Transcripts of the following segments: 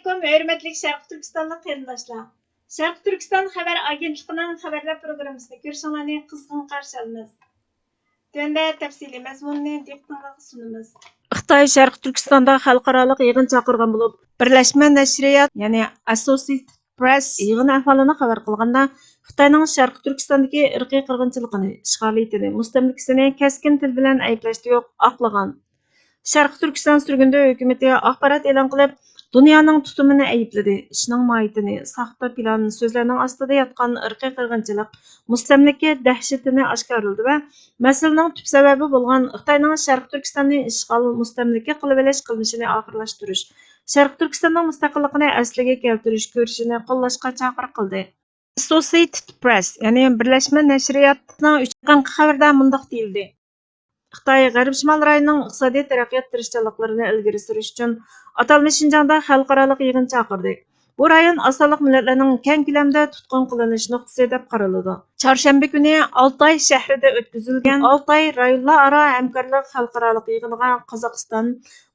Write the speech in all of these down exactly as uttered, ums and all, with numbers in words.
ئەلەيكۇم، ھۆرمەتلىك شەرقىي تۈركىستانلىق قېرىنداشلار! شەرقىي تۈركىستان خەۋەر ئاگېنتلىقىنىڭ خەۋەرلەر پروگراممىسىنى كۆرۈشۈڭلارنى قىزغىن قارشى ئالىمىز. تۆۋەندە تەپسىلىي مەزمۇننى دىققىتىڭلارغا سۇنىمىز. خىتاي شەرقىي تۈركىستاندا خەلقئارالىق يىغىن چاقىرغان بولۇپ، بىرلەشمە نەشرىيات، يەنى ئاسسوسىيېتېد پرېس يىغىن ئەھۋالىنى خەۋەر قىلغاندا، خىتاينىڭ شەرقىي تۈركىستاندىكى ئىرقىي قىرغىنچىلىقىنى، ئىشغالىيىتىنى، مۇستەملىكىسىنى كەسكىن تىل بىلەن ئەيىبلەشتە يوق، ئاقلىغان. شەرقىي تۈركىستان سۈرگۈندە ھۆكۈمىتى ئاخبارات ئېلان قىلىپ، دۇنيانىڭ تۇتۇمىنى ئەيىبلىدى، ئىشنىڭ ماھىيىتىنى، ساختا پىلان سۆزلەرنىڭ ئاستىدا ياتقان ئىرقىي قىرغىنچىلىق، مۇستەملىكە دەھشىتىنى ئاشكارىلىدى ۋە مەسىلىنىڭ تۈپ سەۋەبى بولغان خىتاينىڭ شەرقىي تۈركىستاننى ئىشغال، مۇستەملىكە قىلىۋېلىش قىلمىشىنى ئاخىرلاشتۇرۇش، شەرقىي تۈركىستاننىڭ مۇستەقىللىقىنى ئەسلىگە كەلتۈرۈش كۈرىشىنى قوللاشقا چاقىرىق قىلدى. ئاسسوسىيېتېد پرېس، يەنى بىرلەشمە نەشرىياتىنىڭ ئۈچ قېتىمقى خەۋىرىدە مۇنداق دېيىلدى: خىتاي غەربىي شىمال رايونىنىڭ ئىقتىسادىي تەرەققىيات تىرىشچانلىقلىرىنى ئىلگىرى سۈرۈش ئۈچۈن ئاتالمىش شىنجاڭدا خەلقئارالىق يىغىن چاقىردى. بۇ رايون ئاز سانلىق مىللەتلەرنىڭ كەڭ كۆلەمدە تۇتقۇن قىلىنىش نۇقتىسى دەپ قارىلىدۇ. چارشەنبە كۈنى ئالتاي شەھىرىدە ئۆتكۈزۈلگەن ئالتاي رايونلار ئارا ھەمكارلىق خەلقئارالىق يىغىنىغا قازاقىستان،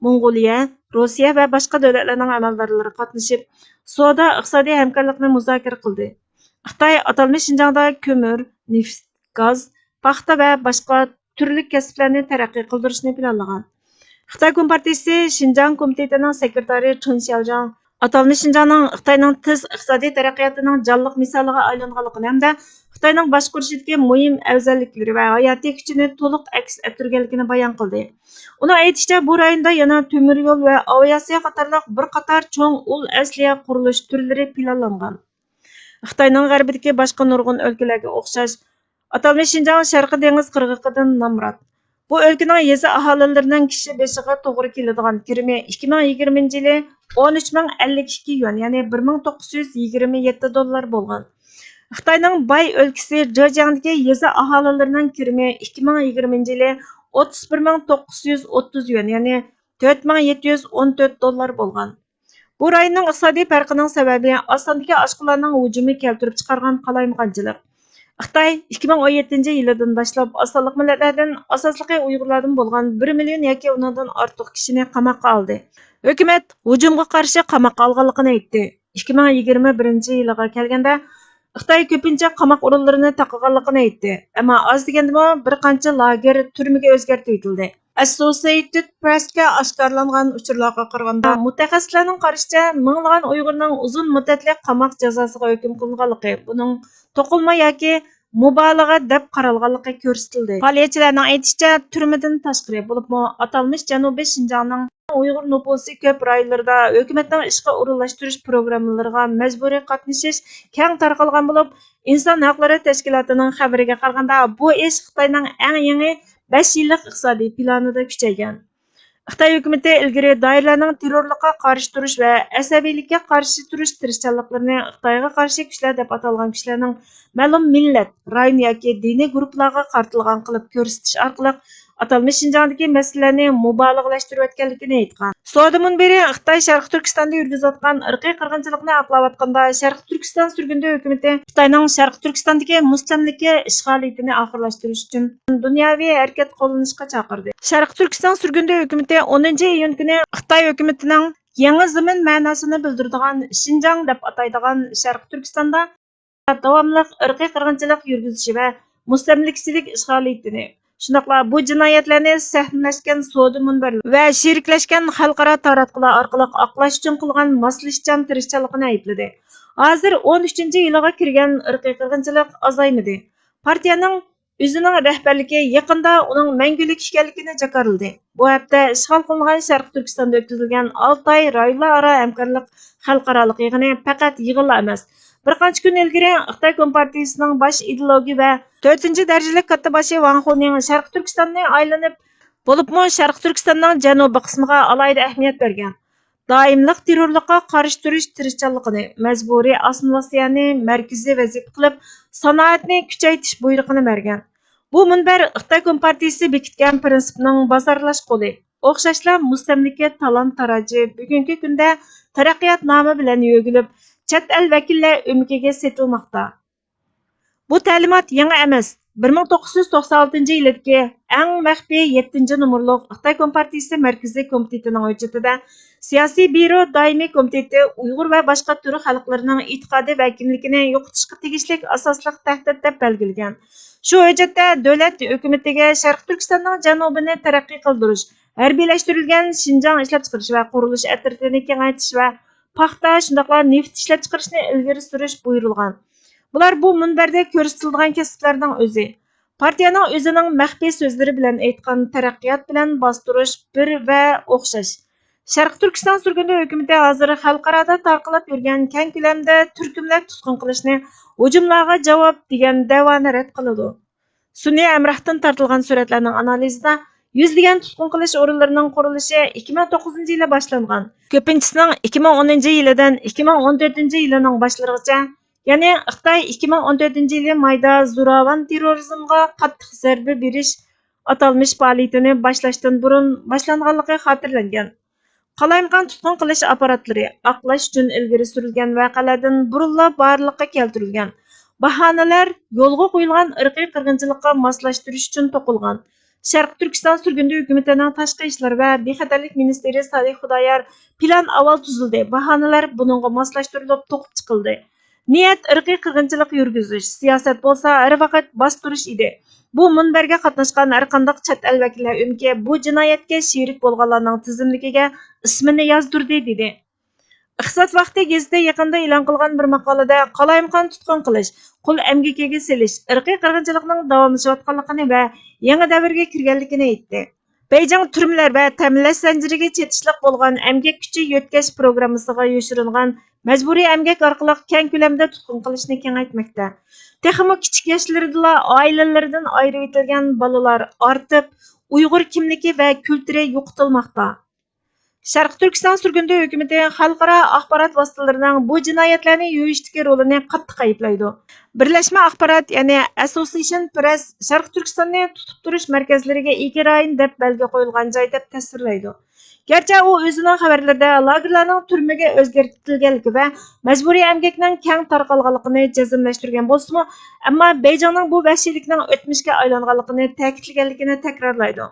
موڭغۇلىيە، روسىيە ۋە باشقا دۆلەتلەرنىڭ ئەمەلدارلىرى قاتنىشىپ، سودا، ئىقتىسادىي ھەمكارلىقنى مۇزاكىرە قىلدى. خىتاي ئاتالمىش شىنجاڭدا كۆمۈر، نېفىت، گاز، پاختا ۋە باشقا تۈرلۈك كەسىپلەرنى تەرەققىي قىلدۇرۇشنى پىلانلىغان. خىتاي كومپارتىيىسى شىنجاڭ كومىتېتىنىڭ سېكرېتارى چېن شياۋجياڭ ئاتالمىش شىنجاڭنىڭ خىتاينىڭ تېز ئىقتىسادىي تەرەققىياتىنىڭ جانلىق مىسالىغا ئايلانغانلىقىنى ھەمدە خىتاينىڭ باشقۇرۇشىدىكى مۇھىم ئەۋزەللىكلىرى ۋە ھاياتىي كۈچىنى تولۇق ئەكس ئەتتۈرگەنلىكىنى بايان قىلدى. ئۇنىڭ ئېيتىشىچە، بۇ رايوندا يەنە تۆمۈر يول ۋە ئاۋىئاتسىيە قاتارلىق بىر قاتار چوڭ ئۇل ئەسلىھە قۇرۇلۇش تۈرلىرى پىلانلانغان. خىتاينىڭ غەربىدىكى باشقا نۇرغۇن ئۆلكىلەرگە ئوخشاش، ئاتالمىش شىنجاڭ شەرقىي دېڭىز قىرغىقىدىن نامرات. بۇ ئۆلكىنىڭ يېزا ئاھالىلىرىنىڭ كىشى بېشىغا توغرا كېلىدىغان كىرىمى ئىككى مىڭ يىگىرمىنچى يىلى ئون ئۈچ مىڭ ئەللىك ئىككى يۈەن، يەنى بىر مىڭ توققۇز يۈز يىگىرمە يەتتە دوللار بولغان. خىتاينىڭ باي ئۆلكىسى جېجياڭدىكى يېزا ئاھالىلىرىنىڭ كىرىمى ئىككى مىڭ يىگىرمىنچى يىلى ئوتتۇز بىر مىڭ توققۇز يۈز ئوتتۇز يۈەن، يەنى تۆت مىڭ يەتتە يۈز ئون تۆت دوللار بولغان. بۇ رايوننىڭ ئىقتىسادىي پەرقىنىڭ سەۋەبى ئاز ساندىكى ئاشقۇنلارنىڭ ھۇجۇمى كەلتۈرۈپ چىقارغان قالايمىقانچىلىق. خىتاي ئىككى مىڭ ئون يەتتىنچى يىلىدىن باشلاپ ئاز سانلىق مىللەتلەردىن، ئاساسلىقى ئۇيغۇرلاردىن بولغان بىر مىليون ياكى ئۇنىڭدىن ئارتۇق كىشىنى قاماققا ئالدى. ھۆكۈمەت ھۇجۇمغا قارشى قاماققا ئالغانلىقىنى ئېيتتى. ئىككى مىڭ يىگىرمە بىرىنچى يىلىغا كەلگەندە، خىتاي كۆپىنچە قاماق ئورۇنلىرىنى تاقىغانلىقىنى ئېيتتى. ئەمما ئاز دېگەندىمۇ بىر قانچە لاگېر تۈرمىگە ئۆزگەرتىۋېتىلدى. ئەسسوسىيېتېد پرېسكە ئاشكارىلانغان ئۇچۇرلارغا قارىغاندا، مۇتەخەسسىسلەرنىڭ قارىشىچە، مىڭلىغان ئۇيغۇرنىڭ ئۇزۇن مۇددەتلىك قاماق جازاسىغا ھۆكۈم قىلىنغانلىقى، بۇنىڭ توقۇلما ياكى مۇبالىغە دەپ قارالغانلىقى كۆرسىتىلدى. پائالىيەتچىلەرنىڭ ئېيتىشىچە، تۈرمىدىن تاشقىرى، بولۇپمۇ ئاتالمىش جەنۇبىي شىنجاڭنىڭ ئۇيغۇر نوپۇسى كۆپ رايونلىرىدا ھۆكۈمەتنىڭ ئىشقا ئورۇنلاشتۇرۇش پروگراممىلىرىغا مەجبۇرىي قاتنىشىش كەڭ تارقالغان بولۇپ، ئىنسان ھەقلىرى تەشكىلاتىنىڭ خەۋىرىگە قارىغاندا، بۇ ئىش خىتاينىڭ ئەڭ يېڭى بەش يىللىق ئىقتىسادىي پىلانىدا كۈچەيگەن. خىتاي ھۆكۈمىتى ئىلگىرى دائىرىلەرنىڭ تېررورلۇققا قارشى تۇرۇش ۋە ئەسەبىيلىككە قارشى تۇرۇش تىرىشچانلىقلىرىنى خىتايغا قارشى كۈچلەر دەپ ئاتالغان كۈچلەرنىڭ مەلۇم مىللەت، رايون ياكى دىنىي گۇرۇپپىلارغا قارىتىلغان قىلىپ كۆرسىتىش ئارقىلىق ئاتالمىش شىنجاڭدىكى مەسىلىلەرنى مۇبالىغىلەشتۈرۈۋەتكەنلىكىنى ئېيتقان. سودا مۇنبىرى خىتاي شەرقىي تۈركىستاندا يۈرگۈزۈۋاتقان ئىرقىي قىرغىنچىلىقنى ئاقلاۋاتقاندا، شەرقىي تۈركىستان سۈرگۈندە ھۆكۈمىتى خىتاينىڭ شەرقىي تۈركىستاندىكى مۇستەملىكە ئىشغالىيىتىنى ئاخىرلاشتۇرۇش ئۈچۈن دۇنياۋى ھەرىكەت قوللىنىشقا چاقىردى. شەرقىي تۈركىستان سۈرگۈندە ھۆكۈمىتى ئونىنچى ئىيۇن كۈنى خىتاي ھۆكۈمىتىنىڭ يېڭى زېمىن مەناسىنى بىلدۈرىدىغان شىنجاڭ دەپ ئاتايدىغان شەرقىي تۈركىستاندا داۋاملىق ئىرقىي قىرغىنچىلىق يۈرگۈزۈشى ۋە مۇستەملىكىچىلىك ئىشغالىيىتىنى، شۇنداقلا بۇ جىنايەتلەرنى سەھنىلەشكەن سودا مۇنبەرلىرى ۋە شېرىكلەشكەن خەلقئارا تاراتقۇلار ئارقىلىق ئاقلاش ئۈچۈن قىلغان ماسلىشىشچان تىرىشچانلىقىنى ئەيىبلىدى. ھازىر ئون ئۈچىنچى يىلىغا كىرگەن ئىرقىي قىرغىنچىلىق ئازايمىدى. پارتىيەنىڭ ئۆزىنىڭ رەھبەرلىكى يېقىندا ئۇنىڭ مەڭگۈلۈك ئىكەنلىكىنى جاكارلىدى. بۇ ھەپتە ئىشغال قىلىنغان شەرقىي تۈركىستاندا ئۆتكۈزۈلگەن ئالتاي رايونلار ئارا ھەمكارلىق خەلقئارالىق يىغىنى پەقەت يىغىنلا ئەمەس، بىر قانچە كۈن ئىلگىرى خىتاي كومپارتىيىسىنىڭ باش ئىدېئولوگى ۋە تۆتىنچى دەرىجىلىك كاتتىباشى ۋاڭ خۇنىڭ شەرقىي تۈركىستاننى ئايلىنىپ، بولۇپمۇ شەرقىي تۈركىستاننىڭ جەنۇبىي قىسمىغا ئالاھىدە ئەھمىيەت بەرگەن، دائىملىق تېررورلۇققا قارشى تۇرۇش تىرىشچانلىقىنى، مەجبۇرىي ئاسسىمىلياتسىيەنى مەركىزىي ۋەزىپە قىلىپ، سانائەتنى كۈچەيتىش بۇيرۇقىنى بەرگەن. بۇ مۇنبەر خىتاي كومپارتىيىسى بېكىتكەن پىرىنسىپنىڭ بازارلاش قولى، ئوخشاشلا مۇستەملىكە تالان-تاراجى بۈگۈنكى كۈندە تەرەققىيات نامى بىلەن يۆگىلىپ، چەت ئەل ۋەكىللەر ئۆمىكىگە سېتىلماقتا. بۇ تەلىمات يېڭى ئەمەس، بىر مىڭ توققۇز يۈز توقسان ئالتىنچى يىلدىكى ئەڭ مەخپىي يەتتىنچى نومۇرلۇق خىتاي كومپارتىيىسى مەركىزىي كومىتېتىنىڭ ھۆججىتىدە سىياسىي بيۇرو دائىمىي كومىتېتى ئۇيغۇر ۋە باشقا تۈرك خەلقلىرىنىڭ ئېتىقادى ۋە كىملىكىنى يوقىتىشقا تېگىشلىك ئاساسلىق تەھدىت دەپ بەلگىلىگەن. شۇ ھۆججەتتە دۆلەت ھۆكۈمىتىگە شەرقىي تۈركىستاننىڭ جەنۇبىنى تەرەققىي قىلدۇرۇش، ھەربىيلەشتۈرۈلگەن شىنجاڭ ئىشلەپچىقىرىش ۋە قۇرۇلۇش ئەترىتىنى كېڭەيتىش ۋە پاختا، شۇنداقلا نېفىت ئىشلەپچىقىرىشنى ئىلگىرى سۈرۈش بۇيرۇلغان. بۇلار بۇ مۇنبەردە كۆرسىتىلىدىغان كەسىپلەرنىڭ ئۆزى. پارتىيەنىڭ ئۆزىنىڭ مەخپىي سۆزلىرى بىلەن ئېيتقان تەرەققىيات بىلەن باستۇرۇش بىر ۋە ئوخشاش. شەرقىي تۈركىستان سۈرگۈندە ھۆكۈمىتى ھازىر خەلقئارادا تارقىلىپ يۈرگەن كەڭ كۆلەمدە تۈركۈملەپ تۇتقۇن قىلىشنى ھۇجۇملارغا جاۋاب دېگەن دەۋانى رەت قىلىدۇ. سۈنئىي ھەمراھتىن تارتىلغان سۈرەتلەرنىڭ ئانالىزىدا يۈزلىگەن تۇتقۇن قىلىش ئورۇنلىرىنىڭ قۇرۇلۇشى ئىككى مىڭ توققۇزىنچى يىلى باشلانغان. كۆپىنچىسىنىڭ ئىككى مىڭ ئونىنچى يىلىدىن ئىككى مىڭ ئون تۆتىنچى يىلىنىڭ باشلىرىغىچە، يەنى خىتاي ئىككى مىڭ ئون تۆتىنچى يىلى مايدا زوراۋان تېررورىزمغا قاتتىق زەربە بېرىش ئاتالمىش پائالىيىتىنى باشلاشتىن بۇرۇن باشلانغانلىقى خاتىرىلەنگەن. قالايمىقان تۇتقۇن قىلىش ئاپپاراتلىرى ئاقلاش ئۈچۈن ئىلگىرى سۈرۈلگەن ۋەقەلەردىن بۇرۇنلا بارلىققا كەلتۈرۈلگەن باھانىلەر يولغا قويۇلغان ئىرقىي قىرغىنچىلىققا ماسلاشتۇرۇش ئۈچۈن توقۇلغان. شەرقىي تۈركىستان سۈرگۈندە ھۆكۈمىتىنىڭ تاشقى ئىشلار ۋە بىخەتەرلىك مىنىستىرى سالىھ خۇدايار پىلان ئاۋۋال تۈزۈلدى، باھانىلەر بۇنىڭغا ماسلاشتۇرۇلۇپ توقۇپ چىقىلدى. نىيەت ئىرقىي قىرغىنچىلىق يۈرگۈزۈش، سىياسەت بولسا ھەر ۋاقىت باستۇرۇش ئىدى. بۇ مۇنبەرگە قاتناشقان ھەرقانداق چەت ئەل ۋەكىللەر ئۆمىكى بۇ جىنايەتكە شېرىك بولغانلارنىڭ تىزىملىكىگە ئىسمىنى يازدۇردى، دېدى. ئىقتىساد ۋاقتى گېزىتى يېقىندا ئېلان قىلغان بىر ماقالىدە قالايمىقان تۇتقۇن قىلىش، قۇل ئەمگىكىگە سېلىش ئىرقىي قىرغىنچىلىقنىڭ داۋاملىشىۋاتقانلىقىنى ۋە يېڭى دەۋرگە كىرگەنلىكىنى ئېيتتى. بېيجىڭ تۈرمىلەر ۋە تەمىنلەش زەنجىرىگە چېتىشلىق بولغان ئەمگەك كۈچى يۆتكەش پروگراممىسىغا يوشۇرۇنغان مەجبۇرىي ئەمگەك ئارقىلىق كەڭ كۆلەمدە تۇتقۇن قىلىشنى كېڭەيتمەكتە. تېخىمۇ كىچىك ياشلىرىدىلا ئائىلىلىرىدىن ئايرىۋېتىلگەن بالىلار ئارتىپ، ئۇيغۇر كىملىكى ۋە كۈلتۈرى يوقىتىلماقتا. شەرقىي تۈركىستان سۈرگۈندە ھۆكۈمىتى خەلقئارا ئاخبارات ۋاسىتىلىرىنىڭ بۇ جىنايەتلەرنى يويۇشتىكى رولىنى قاتتىق ئەيىبلەيدۇ. بىرلەشمە ئاخبارات، يەنى ئەسوسىيېشن پرېس شەرقىي تۈركىستاننى تۇتۇپ تۇرۇش مەركەزلىرىگە ئىگە رايون دەپ بەلگە قويۇلغان جاي دەپ تەسۋىرلەيدۇ. گەرچە ئۇ ئۆزىنىڭ خەۋەرلىرىدە لاگېرلارنىڭ تۈرمىگە ئۆزگەرتىلگەنلىكى ۋە مەجبۇرىي ئەمگەكنىڭ كەڭ تارقالغانلىقىنى جەزملەشتۈرگەن بولسىمۇ، ئەمما بېيجىڭنىڭ بۇ ۋەھشىيلىكنىڭ ئۆتمۈشكە ئايلانغانلىقىنى تەكىتلىگەنلىكىنى تەكرارلايدۇ.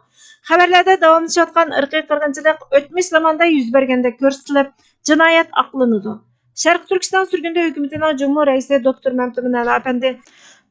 خەۋەرلەردە داۋاملىشىۋاتقان ئىرقىي قىرغىنچىلىق ئۆتمۈش زاماندا يۈز بەرگەندەك كۆرسىتىلىپ، جىنايەت ئاقلىنىدۇ. شەرقىي تۈركىستان سۈرگۈندە ھۆكۈمىتىنىڭ جۇمھۇر رەئىسى دوكتور مەمتىمىن ئەلا ئەپەندى،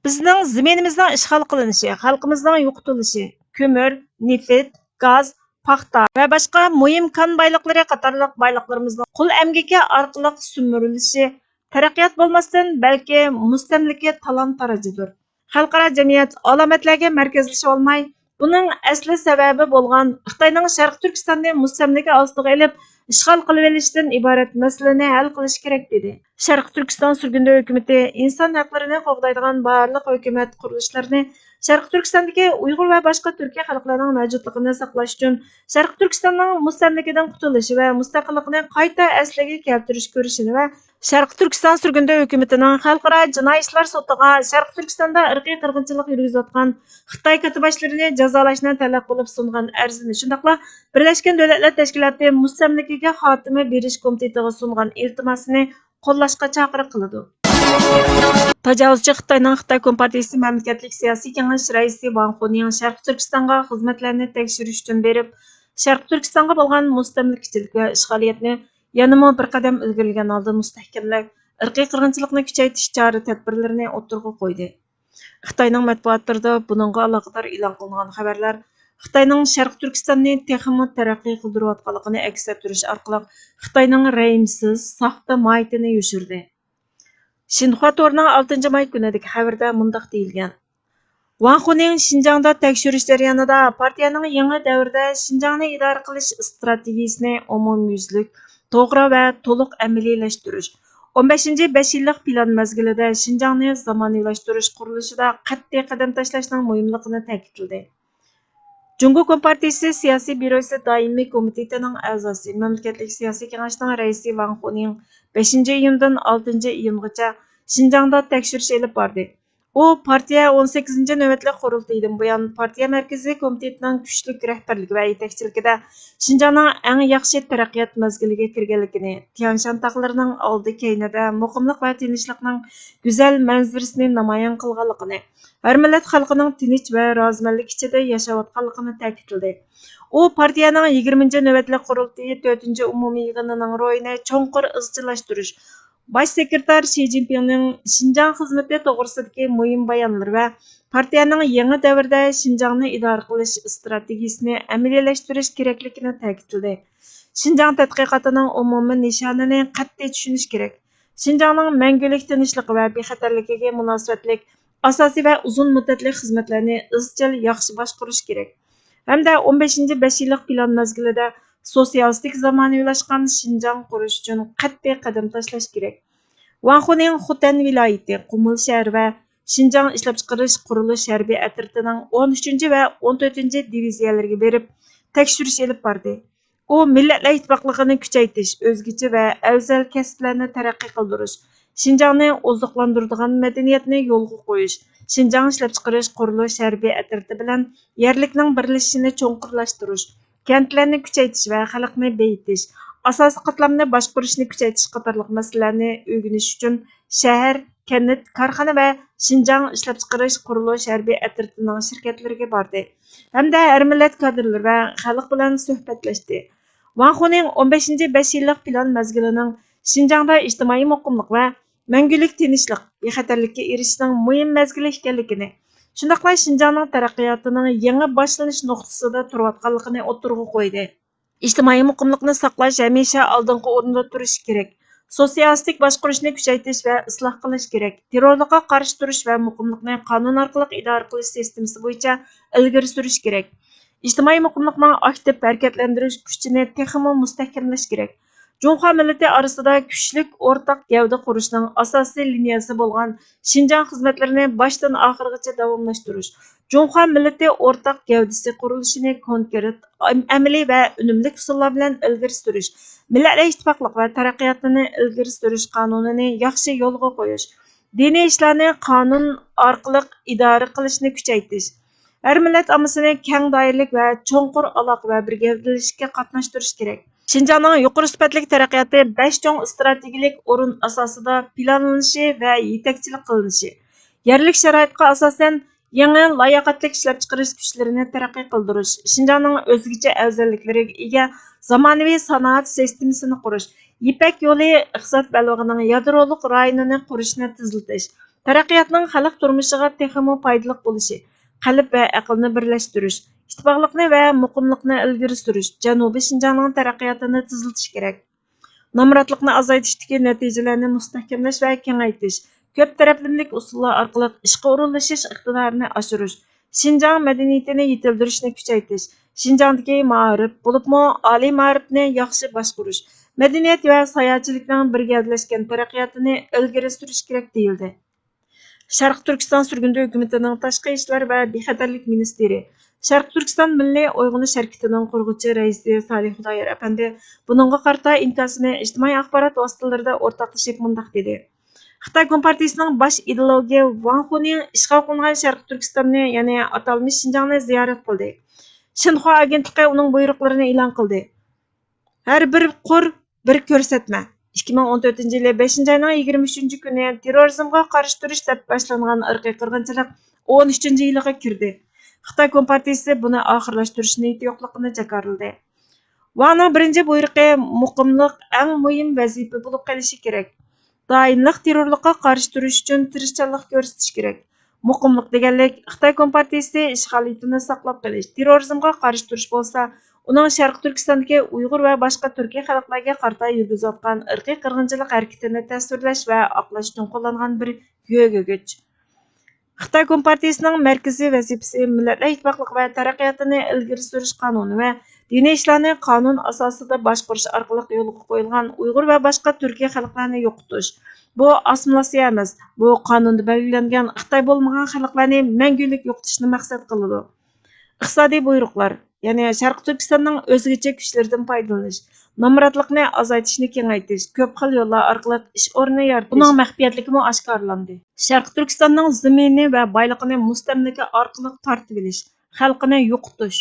بىزنىڭ زېمىنىمىزنىڭ ئىشغال قىلىنىشى، خەلقىمىزنىڭ يوقىتىلىشى، كۆمۈر، نېفىت، گاز، پاختا ۋە باشقا مۇھىم كان بايلىقلىرى قاتارلىق بايلىقلىرىمىزنىڭ قۇل ئەمگىكى ئارقىلىق سۈمۈرۈلۈشى تەرەققىيات بولماستىن، بەلكى مۇستەملىكە تالان-تاراجىدۇر. خەلقئارا جەمئىيەت ئالامەتلەرگە مەركەزلىشىۋالماي، بۇنىڭ ئەسلى سەۋەبى بولغان خىتاينىڭ شەرقىي تۈركىستاننى مۇستەملىكە ئاستىغا ئېلىپ، ئىشغال قىلىۋېلىشتىن ئىبارەت مەسىلىنى ھەل قىلىشى كېرەك، دېدى. شەرقىي تۈركىستان سۈرگۈندە ھۆكۈمىتى ئىنسان ھەقلىرىنى قوغدايدىغان بارلىق ھۆكۈمەت قۇرۇلۇشلىرىنى شەرقىي تۈركىستاندىكى ئۇيغۇر ۋە باشقا تۈركىي خەلقلەرنىڭ مەۋجۇتلۇقىنى ساقلاش ئۈچۈن شەرقىي تۈركىستاننىڭ مۇستەملىكىدىن قۇتۇلۇشى ۋە مۇستەقىللىقىنى قايتا ئەسلىگە كەلتۈرۈش كۈرىشىنى ۋە شەرقىي تۈركىستان سۈرگۈندە ھۆكۈمىتىنىڭ خەلقئارا جىنايى ئىشلار سوتىغا شەرقىي تۈركىستاندا ئىرقىي قىرغىنچىلىق يۈرگۈزۈۋاتقان خىتاي كاتتىباشلىرىنى جازالاشنى تەلەپ قىلىپ سۇنغان ئەرزىنى، شۇنداقلا بىرلەشكەن دۆلەتلەر تەشكىلاتى مۇستەملىكىگە خاتىمە بېرىش كومىتېتىغا سۇنغان ئىلتىماسىنى قوللاشقا چاقىرىق قىلىدۇ. تاجاۋۇزچى خىتاينىڭ خىتاي كومپارتىيىسى مەملىكەتلىك سىياسىي كېڭەش رەئىسى ۋاڭ خۇنىڭ شەرقىي تۈركىستانغا خىزمەتلەرنى تەكشۈرۈش ئۈچۈن بېرىپ، شەرقىي تۈركىستانغا بولغان مۇستەملىكىچىلىك ۋە ئىشغالىيەتنى يەنىمۇ بىر قەدەم ئىلگىرىلىگەن ھالدا مۇستەھكەملەپ، ئىرقىي قىرغىنچىلىقنى كۈچەيتىش چارە-تەدبىرلىرىنى ئوتتۇرىغا قويدى. خىتاينىڭ مەتبۇئاتلىرىدا بۇنىڭغا ئالاقىدار ئېلان قىلىنغان خەۋەرلەر خىتاينىڭ شەرقىي تۈركىستاننى تېخىمۇ تەرەققىي قىلدۇرۇۋاتقانلىقىنى ئەكس ئەتتۈرۈش ئارقىلىق خىتاينىڭ رەھىمسىز، ساختا ماھىيىتىنى يوشۇردى. شىنخۇا تورىنىڭ ئالتىنچى ماي كۈنىدىكى خەۋىرىدە مۇنداق دېيىلگەن: ۋاڭ خۇنىڭ شىنجاڭدا تەكشۈرۈش جەريانىدا پارتىيەنىڭ يېڭى دەۋردە شىنجاڭنى ئىدارە قىلىش ئىستراتېگىيىسىنى ئومۇميۈزلۈك، توغرا ۋە تولۇق ئەمەلىيلەشتۈرۈش، ئون بەشىنچى بەش يىللىق پىلان مەزگىلىدە شىنجاڭنى زامانىۋىلاشتۇرۇش قۇرۇلۇشىدا قەتئىي قەدەم تاشلاشنىڭ مۇھىملىقىنى تەكىتلىدى. جۇڭگو كومپارتىيىسى سىياسىي بيۇروسى دائىمىي كومىتېتىنىڭ ئەزاسى، مەملىكەتلىك سىياسىي كېڭەشنىڭ رەئىسى ۋاڭ خۇنىڭ بەشىنچى ئىيۇندىن ئالتىنچى ئىيۇنغىچە شىنجاڭدا تەكشۈرۈش ئېلىپ باردى. ئۇ پارتىيە ئون سەككىزىنچى نۆۋەتلىك قۇرۇلتىيىدىن بۇيان، پارتىيە مەركىزىي كومىتېتىنىڭ كۈچلۈك رەھبەرلىكى ۋە يېتەكچىلىكىدە شىنجاڭنىڭ ئەڭ ياخشى تەرەققىيات مەزگىلىگە كىرگەنلىكىنى، تيەنشان تاغلىرىنىڭ ئالدى كەينىدە مۇقىملىق ۋە تىنچلىقنىڭ گۈزەل مەنزىرىسىنى نامايان قىلغانلىقىنى، ھەر مىللەت خەلقىنىڭ تىنچ ۋە رازىمەنلىك ئىچىدە ياشاۋاتقانلىقىنى تەكىتلىدى. ئۇ پارتىيەنىڭ يىگىرمىنچى نۆۋەتلىك قۇرۇلتىيى تۆتىنچى ئومۇمىي يىغىنىنىڭ روھىنى چوڭقۇر ئىزچىللاشتۇرۇش، باش سېكرېتار شى جىنپىڭنىڭ شىنجاڭ خىزمىتى توغرىسىدىكى مۇھىم بايانلىرى ۋە پارتىيەنىڭ يېڭى دەۋردە شىنجاڭنى ئىدارە قىلىش ئىستراتېگىيىسىنى ئەمەلىيلەشتۈرۈش كېرەكلىكىنى تەكىتلىدى. شىنجاڭ تەتقىقاتىنىڭ ئومۇمىي نىشانىنى قەتئىي چۈشىنىش كېرەك. شىنجاڭنىڭ مەڭگۈلۈك تىنچلىقى ۋە بىخەتەرلىكىگە مۇناسىۋەتلىك ئاساسىي ۋە ئۇزۇن مۇددەتلىك خىزمەتلەرنى ئىزچىل ياخشى باشقۇرۇش كېرەك. ھەمدە ئون بەشىنچى بەش يىللىق پىلان مەزگىلىدە سوتسىيالىستىك زامانىۋىلاشقان شىنجاڭ قۇرۇش ئۈچۈن قەتئىي قەدەم تاشلاش كېرەك. ۋاڭ خۇنىڭ خوتەن ۋىلايىتى، قۇمۇل شەھىرى ۋە شىنجاڭ ئىشلەپچىقىرىش قۇرۇلۇش ھەربىي ئەترىتىنىڭ ئون ئۈچىنچى ۋە ئون تۆتىنچى دىۋىزىيەلىرىگە بېرىپ تەكشۈرۈش ئېلىپ باردى. ئۇ مىللەتلەر ئىتتىپاقلىقىنى كۈچەيتىش، ئۆزگىچە ۋە ئەۋزەل كەسىپلەرنى تەرەققىي قىلدۇرۇش، شىنجاڭنى ئوزۇقلاندۇرىدىغان مەدەنىيەتنى يولغا قويۇش، شىنجاڭ ئىشلەپچىقىرىش قۇرۇلۇش ھەربىي ئەترىتى بىلەن يەرلىكنىڭ بىرلىشىشىنى چوڭقۇرلاشتۇرۇش، كەنتلەرنى كۈچەيتىش ۋە خەلقنى بېيىتىش، ئاساسىي قاتلامنى باشقۇرۇشنى كۈچەيتىش قاتارلىق مەسىلىلەرنى ئۆگىنىش ئۈچۈن شەھەر، كەنت، كارخانا ۋە شىنجاڭ ئىشلەپچىقىرىش قۇرۇلۇش ھەربىي ئەترىتىنىڭ شىركەتلىرىگە باردى ھەمدە ھەر مىللەت كادىرلىرى ۋە خەلق بىلەن سۆھبەتلەشتى. ۋاڭ خۇنىڭ ئون بەشىنچى بەش يىللىق پىلان مەزگىلىنىڭ شىنجاڭدا ئىجتىمائىي مۇقىملىق ۋە مەڭگۈلۈك تىنچلىق، بىخەتەرلىككە ئېرىشىشنىڭ مۇھىم مەزگىلى ئىكەنلىكىنى، شۇنداقلا شىنجاڭنىڭ تەرەققىياتىنىڭ يېڭى باشلىنىش نۇقتىسىدا تۇرۇۋاتقانلىقىنى ئوتتۇرىغا قويدى. ئىجتىمائىي مۇقىملىقنى ساقلاش ھەمىشە ئالدىنقى ئورۇندا تۇرۇشى كېرەك. سوتسىيالىستىك باشقۇرۇشنى كۈچەيتىش ۋە ئىسلاھ قىلىش كېرەك. تېررورلۇققا قارشى تۇرۇش ۋە مۇقىملىقنى قانۇن ئارقىلىق ئىدارە قىلىش سىستېمىسى بويىچە ئىلگىرى سۈرۈش كېرەك. ئىجتىمائىي مۇقىملىقنىڭ ئاكتىپ ھەرىكەتلەندۈرۈش كۈچىنى تېخىمۇ مۇستەھكەملەش كېرەك. جۇڭخۇا مىللىتى ئارىسىدا كۈچلۈك ئورتاق گەۋدە قۇرۇشنىڭ ئاساسىي لىنىيەسى بولغان شىنجاڭ خىزمەتلىرىنى باشتىن ئاخىرغىچە داۋاملاشتۇرۇش، جۇڭخۇا مىللىتى ئورتاق گەۋدىسى قۇرۇلۇشىنى كونكرېت، ئەم-، ئەمەلىي ۋە ئۈنۈملۈك ئۇسۇللار بىلەن ئىلگىرى سۈرۈش، مىللەتلەر ئىتتىپاقلىقى ۋە تەرەققىياتىنى ئىلگىرى سۈرۈش قانۇنىنى ياخشى يولغا قويۇش، دىنىي ئىشلارنى قانۇن ئارقىلىق ئىدارە قىلىشنى كۈچەيتىش، ھەر مىللەت ئاممىسىنى كەڭ دائىرىلىك ۋە چوڭقۇر ئالاقە ۋە بىر گەۋدىلىشىشكە قاتناشتۇرۇش كېرەك. شىنجاڭنىڭ يۇقىرى سۈپەتلىك تەرەققىياتى بەش چوڭ ئىستراتېگىيەلىك ئورۇن ئاساسىدا پىلانلىنىشى ۋە يېتەكچىلىك قىلىنىشى، يەرلىك شارائىتقا ئاساسەن، يېڭى لاياقەتلىك ئىشلەپچىقىرىش كۈچلىرىنى تەرەققىي قىلدۇرۇش، شىنجاڭنىڭ ئۆزگىچە ئەۋزەللىكلىرىگە ئىگە زامانىۋى سانائەت سىستېمىسىنى قۇرۇش، يىپەك يولى ئىقتىساد بەلبېغىنىڭ يادرولۇق رايونىنى قۇرۇشنى تېزلىتىش، تەرەققىياتنىڭ خەلق تۇرمۇشىغا تېخىمۇ پايدىلىق بولۇشى، قەلب ۋە ئەقىلنى بىرلەشتۈرۈش، ئىتتىپاقلىقنى ۋە مۇقىملىقنى ئىلگىرى سۈرۈش، جەنۇبىي شىنجاڭنىڭ تەرەققىياتىنى تېزلىتىش كېرەك. نامراتلىقنى ئازايتىشتىكى نەتىجىلەرنى مۇستەھكەملەش ۋە كېڭەيتىش، كۆپ تەرەپلىمىلىك ئۇسۇللار ئارقىلىق ئىشقا ئورۇنلىشىش ئىقتىدارىنى ئاشۇرۇش، شىنجاڭ مەدەنىيىتىنى يېتىلدۈرۈشنى كۈچەيتىش، شىنجاڭدىكى مائارىپ، بولۇپمۇ ئالىي مائارىپنى ياخشى باشقۇرۇش، مەدەنىيەت ۋە ساياھەتچىلىكنىڭ بىر گەۋدىلەشكەن تەرەققىياتىنى ئىلگىرى سۈرۈش كېرەك دېيىلدى. شەرقىي تۈركىستان سۈرگۈندە ھۆكۈمىتىنىڭ تاشقى ئىشلار ۋە بىخەتەرلىك مىنىستىرى، شەرقىي تۈركىستان مىللىي ئويغىنىش ھەرىكىتىنىڭ قۇرغۇچى رەئىسى سالىھ خۇدايار ئەپەندى بۇنىڭغا قارىتا ئىنكاسىنى ئىجتىمائىي ئاخبارات ۋاسىتىلىرىدا ئورتاقلىشىپ مۇنداق دېدى: خىتاي كومپارتىيىسىنىڭ باش ئىدېئولوگى ۋاڭ خۇنىڭ ئىشغال قىلىنغان شەرقىي تۈركىستاننى، يەنى ئاتالمىش شىنجاڭنى زىيارەت قىلدى. شىنخۇا ئاگېنتلىقى ئۇنىڭ بۇيرۇقلىرىنى ئېلان قىلدى. ھەر بىر قۇر بىر كۆرسەتمە. ئىككى مىڭ ئون تۆتىنچى يىلى بەشىنچى ئاينىڭ يىگىرمە ئۈچىنچى كۈنى تېررورىزمغا قارشى تۇرۇش دەپ باشلانغان ئىرقىي قىرغىنچىلىق ئون ئۈچىنچى يىلىغا كىردى. خىتاي كومپارتىيىسى بۇنى ئاخىرلاشتۇرۇش نىيىتى يوقلۇقىنى جاكارلىدى. ۋاڭنىڭ بىرىنچى بۇيرۇقى مۇقىملىق ئەڭ مۇھىم ۋەزىپە بولۇپ قېلىشى كېرەك. دائىملىق تېررورلۇققا قارشى تۇرۇش ئۈچۈن تىرىشچانلىق كۆرسىتىش كېرەك. مۇقىملىق دېگەنلىك خىتاي كومپارتىيىسى ئىشغالىيىتىنى ساقلاپ قېلىش، تېررورىزمغا قارشى تۇرۇش بولسا، ئۇنىڭ شەرقىي تۈركىستاندىكى ئۇيغۇر ۋە باشقا تۈركىي خەلقلەرگە قارىتا يۈرگۈزۈۋاتقان ئىرقىي قىرغىنچىلىق ھەرىكىتىنى تەسۋىرلەش ۋە ئاقلاش ئۈچۈن قوللانغان بىر يۆگىگۈچ. خىتاي كومپارتىيىسىنىڭ مەركىزىي ۋەزىپىسى مىللەتلەر ئىتتىپاقلىقى ۋە تەرەققىياتىنى ئىلگىرى سۈرۈش قانۇنى ۋە دىنىي ئىشلارنى قانۇن ئاساسىدا باشقۇرۇش ئارقىلىق يولغا قويۇلغان ئۇيغۇر ۋە باشقا تۈركىي خەلقلەرنى يوقىتىش. بۇ ئاسسىمىلياتسىيە ئەمەس، بۇ قانۇندا بەلگىلەنگەن خىتاي بولمىغان خەلقلەرنى مەڭگۈلۈك يوقىتىشنى مەقسەت قىلىدۇ. ئىقتىسادىي بۇيرۇقلار، يەنى شەرقىي تۈركىستاننىڭ ئۆزگىچە كۈچلىرىدىن پايدىلىنىش، نامراتلىقنى ئازايتىشنى كېڭەيتىش، كۆپ خىل يوللار ئارقىلىق ئىش ئورنى يارىتىش، ئۇنىڭ مەخپىيەتلىكىمۇ ئاشكارىلاندى. شەرقىي تۈركىستاننىڭ زېمىنى ۋە بايلىقىنى مۇستەملىكە ئارقىلىق تارتىۋېلىش، خەلقىنى يوقىتىش،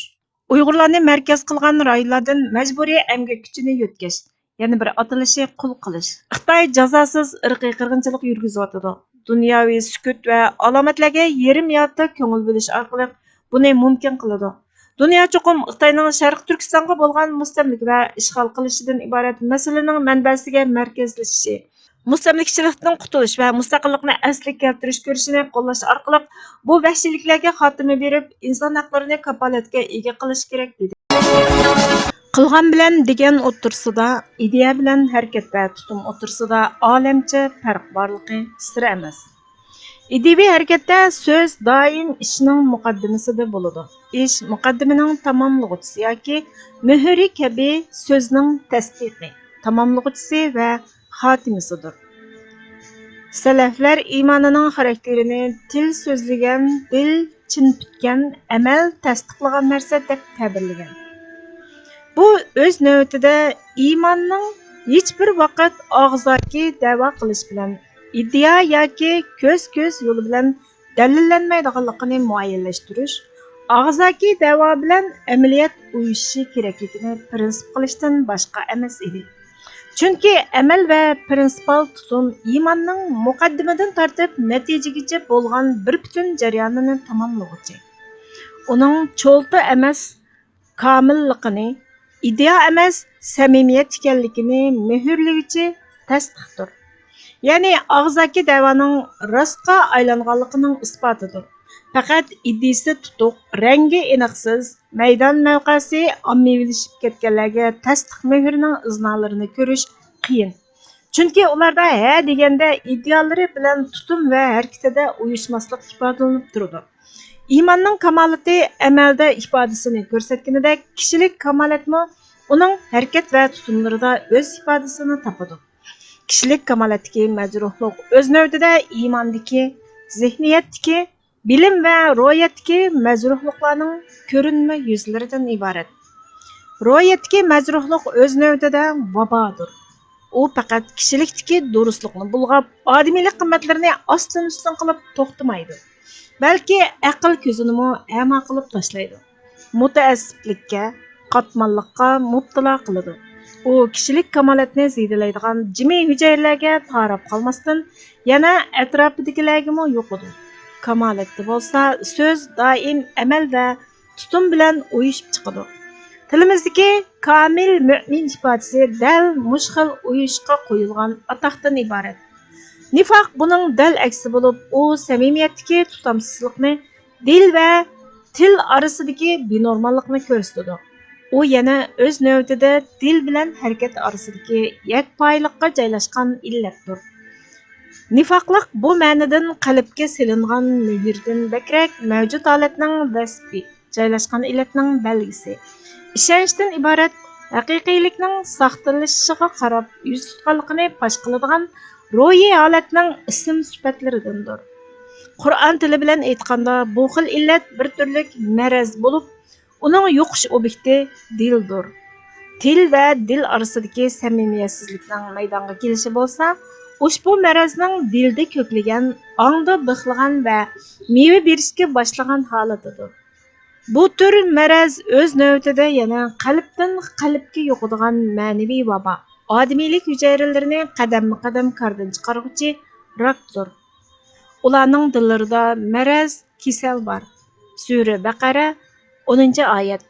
ئۇيغۇرلارنى مەركەز قىلغان رايونلاردىن مەجبۇرىي ئەمگەك كۈچىنى يۆتكەش، يەنە بىر ئاتىلىشى قۇل قىلىش. خىتاي جازاسىز ئىرقىي قىرغىنچىلىق يۈرگۈزۈۋاتىدۇ. دۇنياۋى سۈكۈت ۋە ئالامەتلەرگە يېرىم يارتى كۆڭۈل بۆلۈش ئارقىلىق بۇنى مۇمكىن قىلىدۇ. دۇنيا چوقۇم خىتاينىڭ شەرقىي تۈركىستانغا بولغان مۇستەملىكە ۋە ئىشغال قىلىشىدىن ئىبارەت مەسىلىنىڭ مەنبەسىگە مەركەزلىشىشى، مۇستەملىكىچىلىكتىن قۇتۇلۇش ۋە مۇستەقىللىقنى ئەسلىگە كەلتۈرۈش كۈرىشىنى قوللاش ئارقىلىق بۇ ۋەھشىيلىكلەرگە خاتىمە بېرىپ، ئىنسان ھەقلىرىنى كاپالەتكە ئىگە قىلىش كېرەك، دېدى. قىلغان بىلەن دېگەن ئوتتۇرىسىدا، ئىدىيە بىلەن ھەرىكەت ۋە تۇتۇم ئوتتۇرىسىدا ئالەمچە پەرق بارلىقى سىر ئەمەس. ئىدىيىۋى ھەرىكەتتە سۆز دائىم ئىشنىڭ مۇقەددىمىسىدە بولىدۇ. ئىش مۇقەددىمىنىڭ تاماملىغۇچىسى ياكى مۆھۈرى كەبى سۆزنىڭ تەستىقى، تاماملىغۇچىسى ۋە خاتىمىسىدۇر. سەلەفلەر ئىمانىنىڭ خاراكتېرىنى تىل سۆزلىگەن، دىل چىن پۈتكەن، ئەمەل تەستىقلىغان نەرسە دەپ تەبىرلىگەن. بۇ ئۆز نۆۋىتىدە ئىماننىڭ ھېچبىر ۋاقىت ئاغزاكى دەۋا قىلىش بىلەن، ئىدىيە ياكى كۆز-كۆز يولى بىلەن دەلىللەنمەيدىغانلىقىنى مۇئەييەنلەشتۈرۈش، ئاغزاكى دەۋا بىلەن ئەمەلىيەت ئۇيۇشۇشى كېرەكلىكىنى پىرىنسىپ قىلىشتىن باشقا ئەمەس ئىدى. چۈنكى ئەمەل ۋە پىرىنسىپال تۇتۇم ئىماننىڭ مۇقەددىمىدىن تارتىپ نەتىجىگىچە بولغان بىر پۈتۈن جەريانىنى تاماملىغۇچى. ئۇنىڭ چولتا ئەمەس، كامىللىقىنى، ئىدىيە ئەمەس، سەمىمىيەت ئىكەنلىكىنى مۆھۈرلىگۈچى تەستىقتۇر. يەنى ئاغزاكى دەۋانىڭ راستقا ئايلانغانلىقىنىڭ ئىسپاتىدۇر. پەقەت ئىدىيىسى تۇتۇق، رەڭگى ئېنىقسىز، مەيدان مەۋقەسى ئاممىۋىلىشىپ كەتكەنلەرگە تەستىق مۆھۈرىنىڭ ئىزنالىرىنى كۆرۈش قىيىن. چۈنكى ئۇلاردا ھە دېگەندە ئىدىيالىرى بىلەن تۇتۇم ۋە ھەرىكىتىدە ئۇيۇشماسلىق ئىپادىلىنىپ تۇرىدۇ. ئىماننىڭ كامالىتى ئەمەلدە ئىپادىسىنى كۆرسەتكىنىدەك، كىشىلىك كامالەتمۇ ئۇنىڭ ھەرىكەت ۋە تۇتۇملىرىدا ئۆز ئىپادىسىنى تاپىدۇ. كىشىلىك كامالەتتىكى مەجرۇھلۇق ئۆز نۆۋىتىدە ئىماندىكى، زېھنىيەتتىكى، بىلىم ۋە روھىيەتتىكى مەجرۇھلۇقلارنىڭ كۆرۈنمە يۈزلىرىدىن ئىبارەت. روھىيەتتىكى مەجرۇھلۇق ئۆز نۆۋىتىدە ۋابادۇر. ئۇ پەقەت كىشىلىكتىكى دۇرۇسلۇقنى بۇلغاپ، ئادىمىيلىك قىممەتلىرىنى ئاستىن-ئۈستۈن قىلىپ توختىمايدۇ، بەلكى ئەقىل كۆزىنىمۇ ئەما قىلىپ تاشلايدۇ. مۇتەئەسسىپلىككە، قاتماللىققا مۇپتىلا قىلىدۇ. ئۇ كىشىلىك كامالەتنى زېدىلەيدىغان جىمى ھۈجەيرىلەرگە تاراپ قالماستىن، يەنە ئەتراپىدىكىلەرگىمۇ يۇقىدۇ. كامالەتتە بولسا سۆز دائىم ئەمەل ۋە تۇتۇم بىلەن ئۇيۇشۇپ چىقىدۇ. تىلىمىزدىكى كامىل مۆمىن ئىپادىسى دەل مۇشۇ خىل ئۇيۇشقا قويۇلغان ئاتاقتىن ئىبارەت. نىفاق بۇنىڭ دەل ئەكسى بولۇپ، ئۇ سەمىمىيەتتىكى تۇتامسىزلىقنى دىل ۋە تىل ئارىسىدىكى بىنورماللىقنى كۆرسىتىدۇ. ئۇ يەنە ئۆز نۆۋىتىدە دىل بىلەن ھەرىكەت ئارىسىدىكى يەكپايىلىققا جايلاشقان ئىللەتتۇر. نىفاقلىق بۇ مەنىدىن قەلبكە سېلىنغان مۆھۈردىن بەكرەك مەۋجۇت ھالەتنىڭ ۋەسپى، جايلاشقان ئىللەتنىڭ بەلگىسى. ئىشەنچتىن ئىبارەت ھەقىقىيلىكنىڭ ساختىلىشىشىغا قاراپ يۈز تۇتقانلىقىنى پاش قىلىدىغان روھىي ھالەتنىڭ ئىسىم سۈپەتلىرىدىندۇر. قۇرئان تىلى بىلەن ئېيتقاندا، بۇ خىل ئىللەت بىر تۈرلۈك مەرەز بولۇپ، ئۇنىڭ يۇقۇش ئوبيېكتى دىلدۇر. تىل ۋە دىل ئارىسىدىكى سەمىمىيەتسىزلىكنىڭ مەيدانغا كېلىشى بولسا، ئۇشبۇ مەرەزنىڭ دىلدا كۆكلىگەن، ئاڭدا بىخلىغان ۋە مېۋە بېرىشكە باشلىغان ھالىتىدۇر. بۇ تۈر مەرەز ئۆز نۆۋىتىدە يەنە قەلبتىن قەلبكە يۇقىدىغان مەنىۋى ۋابا، ئادىمىيلىك ھۈجەيرىلىرىنى قەدەممۇ قەدەم كاردىن چىقارغۇچى راكتۇر. ئۇلارنىڭ دىللىرىدا مەرەز، كېسەل بار. سۈرە بەقەرە، ئونىنچى ئايەت.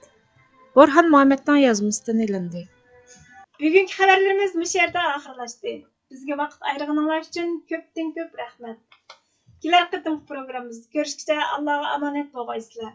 بورھان مۇھەممەدنىڭ يازمىسىدىن ئېلىندى. بۈگۈنكى خەۋەرلىرىمىز مۇشۇ يەردە ئاخىرلاشتى. بىزگە ۋاقىت ئايرىغىنىڭلار ئۈچۈن كۆپتىن كۆپ رەھمەت. كېلەر قېتىمقى پروگراممىمىزدا كۆرۈشكىچە ئاللاغا ئامانەت بولغايسىلەر.